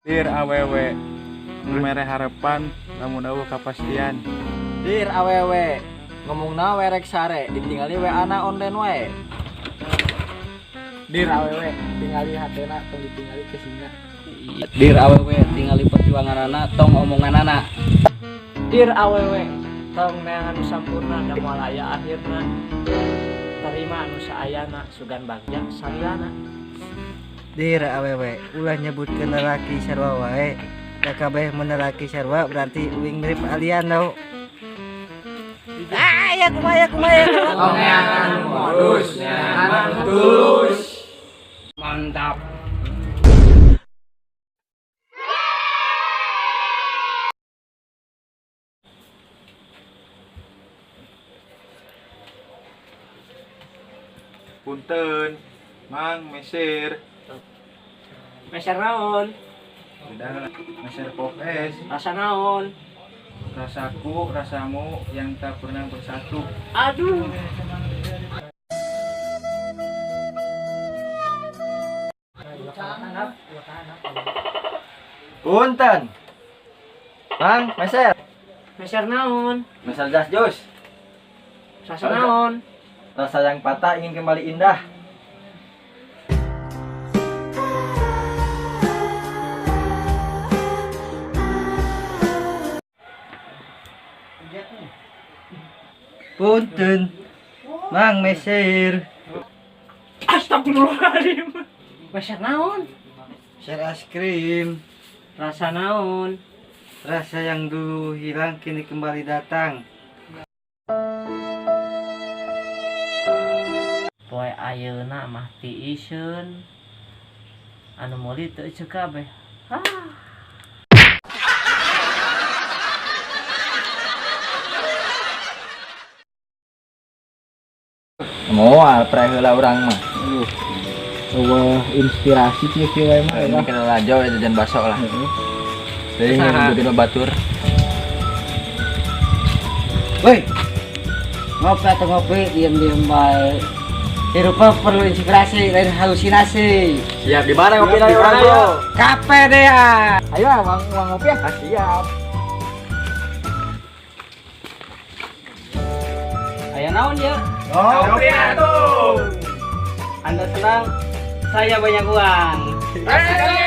Dir awewe mere harapan lamun euweuh kapastian. Dir awewe ngomongna we rek sare, ditinggali WA-na online wae. Dir awewe tingali hatena, tong ditinggali kesingna. Dir awewe tingali perjuanganana, tong omonganana. Dir awewe tong neangan nu sampurna, da moal aya akhirna. Tarima anu saayana, sugan bagja salilana. Dir awewe ulah nyebutkeun lalaki sarua wae. Da kabeh mun lalaki sarua berarti uing mirip alien tau. Ah ya kumaha ya kumaha ya. Tong neangan modus, neangan tulus. Mantap. Punten, Mang meser. Meser naon? Udah, meser pop es. Rasa naon? Rasaku, rasamu yang tak pernah bersatu. Aduh. Punten. Mang, meser. Meser naon? Meser jas jus. Rasa naon? Rasa yang patah ingin kembali indah. Punten, Mang meser. Astagfirullahaladzim. Meser naon? Meser es krim. Rasa naon? Rasa yang dulu hilang kini kembali datang. Poe ayeuna mah tiiseun. Anu meuli teu eceuk kabeh. Ah. Moal pre heula urang mah. Aduh. Eueuh inspirasi kieu kieu wae mah. Ini kena lajo ya jajan bakso lah. Jadi ngikutin batur. Woi. Ngopi atau ngopi diem-diem bae. Hidup perlu inspirasi lain halusinasi. Siap di mana ngopi dari orang bro? Kafe deh ya. Ayo ah, uang uang ngopi ya. Ah, siap. Aya naon ya? Ngopi atuh. Anda senang, saya banyak uang. Hey!